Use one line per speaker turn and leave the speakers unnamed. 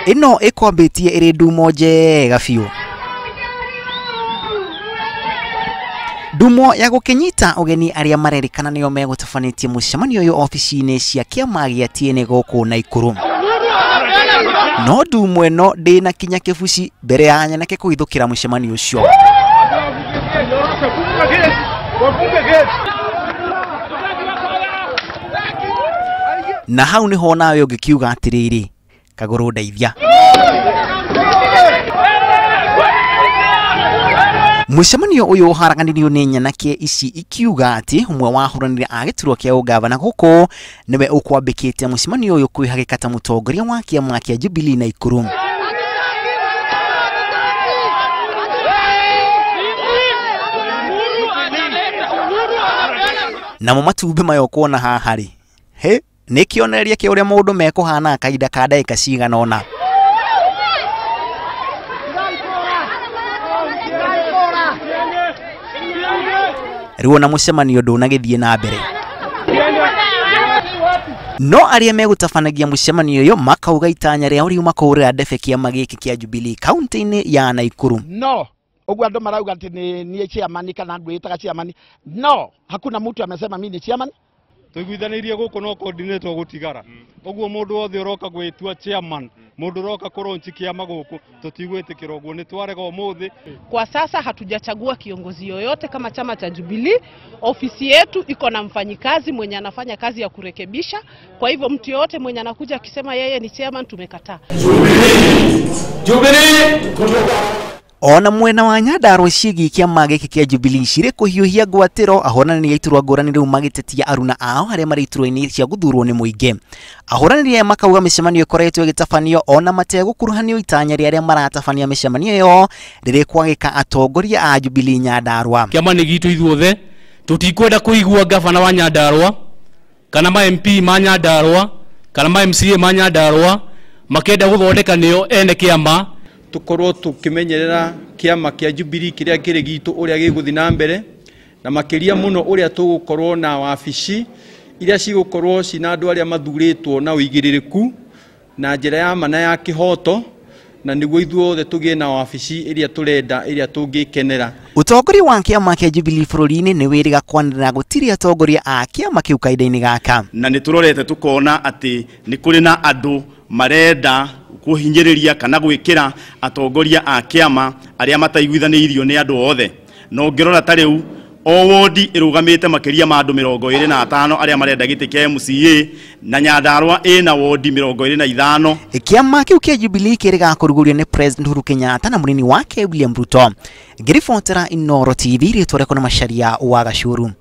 Ĩno ĩkwambĩtie ĩrĩ ndumo njega biũ. Ndumo ya gũkĩnyita ũgeni arĩa marerĩkana nĩo megũtabanĩtie mũcemanio ũyũ obici-inĩ cia kĩama gĩa TNA gũkũ Naikuru. No ndumo ĩno ndĩna kinya kĩbuci mbere ya nyanake kũhithũkĩra mũcemanio ũcio. Na hau niho nawe ũngĩkiuga atĩrĩrĩ, kagũrũ ndeithia. Mũcemanio ũyũ ũharaganirio nĩ nyanake ici ikiuga atĩ ũmwe wa ahũranĩri a gĩturwa kĩa ũgavana gũkũ nĩwe ũkwambĩkĩte mũcemanio ũyũ kwĩhagĩka ta mũtongoria wa kĩama kĩa Jubilee Naikuru. Namo matumbĩ maya ũkuona haha rĩ, he nĩ kĩonereria kĩa ũrĩa maũndũ mekũhana kahinda ka ndagĩka cigana ũna. Rĩu ona mũcemanio ndũnagĩthiĩ na mbere. No arĩa megũtabanagia mũcemanio ũyũ makauga itanya rĩao riuma kũhũrĩra ndebe kĩama gĩkĩ kĩa Jubilee kaunti-inĩ ya Naikuru.
No ũguo andũ marauga atĩ nĩ niĩ chairman kana ngwĩtaga chairman. No hakuna mtu amesema mimi ni chairman.
Tũiguithanĩirie gũkũ no coordinator gũtigara. Ũguo mũndũ wothe ũroka gwĩtua chairman, mũndũ ũroka kũronchi kĩama gũkũ, tũtigwĩtĩkĩra ũguo, nĩ twarega ũmũthĩ.
Kwa sasa hatujachagua kiongozi yoyote kama chama cha Jubilee. Ofisi yetu iko na mfanyikazi mwenye anafanya kazi ya kurekebisha. Kwa hivyo mtu yoyote mwenye anakuja akisema yeye ni chairman tumekataa.
Jubilee!
Ona mwena wa Nyandarua ciĩgiĩ kĩama gĩkĩ kĩa Jubilee cirĩ kũhiũhia ngwatĩro ahũranĩri a iturwa ngũrani rĩu magĩtetia aruna ao arĩa marĩ iturwa-inĩ cia gũthurwo nĩ mũingĩ. Ahũranĩri aya makauga mĩcemanio ĩkoretwo ĩgĩtabanio ona mategũkuruhanio itanya rĩa arĩa maratabania mĩcemanio ĩyo rĩrĩ kwagĩka atongoria a Jubilee Nyandarua.
Kĩama nĩ gitũ ithuothe, tũtikwenda kũigua gavana wa Nyandarua kana ma MP ma Nyandarua kana ma MCA ma Nyandarua makenda gũthondeka nĩo ene kĩama.
Tukorwo tukimenyerera kĩama kĩa Jubilee kĩrĩa kĩrĩ gitũ ũrĩa gĩgũthiĩ na mbere, na makĩria mũno ũrĩa tũgũkorwo na wabici iria cigũkorwo cina andũ arĩa mathurĩtwo na ũigĩrĩrĩku na njĩra ya ma na ya kĩhoto, na nĩguo ithuothe tũgĩe na wabici ĩrĩa tũrenda ĩrĩa tũngĩkenera.
Ũtongoria wa kĩama kĩa Jubilee bũrũri-inĩ nĩ wĩrĩga kwanĩrĩra gũtirĩ atongoria a kĩama kĩu kahinda-inĩ gaka.
Na nĩ tũrorete tũkona atĩ nĩ kũrĩ na andũ marenda kũhinyĩrĩria kana gwĩkĩra atongoria a kĩama arĩa mataiguithanĩirio nĩ andũ othe. Na ũngĩrora ta rĩu o wodi ĩrũgamĩte makĩria ma andũ 25 arĩa marenda gĩtĩ kĩa MCA, na Nyandarua ĩna wodi 25.
Kĩama kĩu kĩa Jubilee kĩrĩga kũrugũrio nĩ President Uhuru Kenyatta na mũnini wake William Ruto. Ngĩribotera Inooro TV, rĩtwa rĩakwa nĩ Macharia wa Gacuru.